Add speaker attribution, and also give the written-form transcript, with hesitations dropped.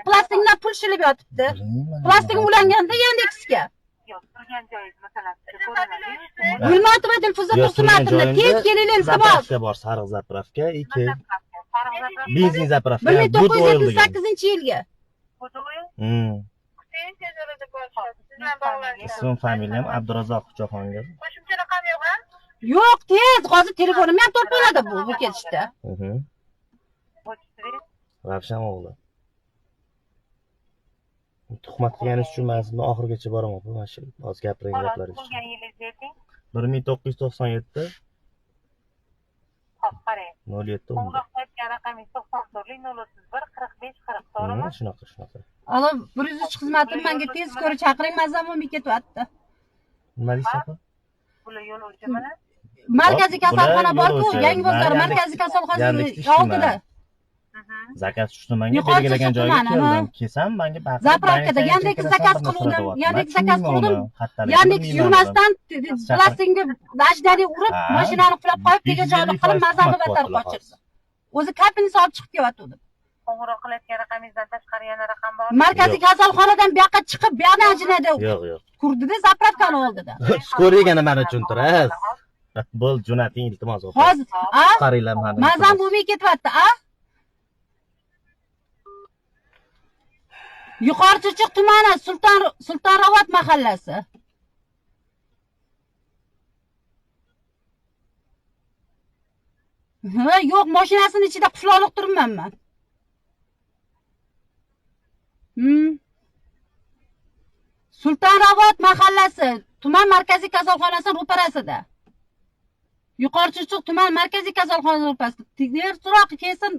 Speaker 1: Plastikdan pul shilib yotibdi. Plastik ulanganda Yandexga.
Speaker 2: Yo'q, turgan joyingiz masalan ko'rinadi.
Speaker 1: Gulmatova Dilfuza Tursumatovna, tez kelinglar iltimos.
Speaker 3: Zapravka bor, sariq zapravka, ikki. Benzin zapravka.
Speaker 1: 1978-yilga.
Speaker 2: Tez orada borishadi. Siz bilan bog'lanishadi.
Speaker 3: Ismim, familiyam Abdurazzoq Jahongir.
Speaker 2: Qo'shimcha raqam yo'q, ha?
Speaker 1: Yo'q, tez, hozir telefonim ham topiladi bu ketishda.
Speaker 3: Ravshan o'g'li. Tuhmat qilganingiz uchun men sizni oxirigacha boraman, mana shu hozir gapirgan gaplaringiz uchun. 1997.
Speaker 2: Xo'p, qarang.
Speaker 3: 07.
Speaker 2: Qo'ng'iroq qilayotgan raqamingiz 94 031 45 40, to'g'rimi?
Speaker 3: Shunaqa, shunaqa.
Speaker 1: Alo, 103 xizmatim menga tez ko'ra chaqiring, mazam bo'lmay ketyapti.
Speaker 3: Nima deysiz opa?
Speaker 2: Bular yo'lovchimi?
Speaker 1: Markaziy kasalxona bor-ku, Yangi bozor markaziy kasalxonasining oldida.
Speaker 3: Zakaz tushdi menga, belgilagan joyga keldim. Kelsam menga baqirib,
Speaker 1: zapravkada Yandex zakaz qiluvdim, Yandex zakaz qiluvdim. Yandex yurmasdan plastikni dajdali urib, mashinani qulab qo'yib, tegajoqlik qilib, mazamni battar qochirdi. O'zi kapinisi olib chiqib kelyotdi.
Speaker 2: Qo'ng'iroq qilayotgan raqamingizdan tashqari yana raqam bormi?
Speaker 1: Markaziy kasalxonadan bu yoqqa chiqib, bu yoqdan jinada.
Speaker 3: Yo'q, yo'q.
Speaker 1: Kurdida zapravkani oldida.
Speaker 3: Skoriy degani meni tushuntirasiz. Bo'l, jo'nating iltimos.
Speaker 1: Hozir, a?
Speaker 3: Qaranglar meni.
Speaker 1: Mazam bo'lmay ketyapti, a? Yuqori Chirchiq tumani Sultonravot mahallasi. Ha, yo'q, mashinasining ichida qulflanib turibman men. Sultonravot mahallasi, tuman markaziy kasalxonasining ro'parasida. Yuqori Chirchiq tuman markaziy kasalxonasining ro'parasida. Tezroq kelsin,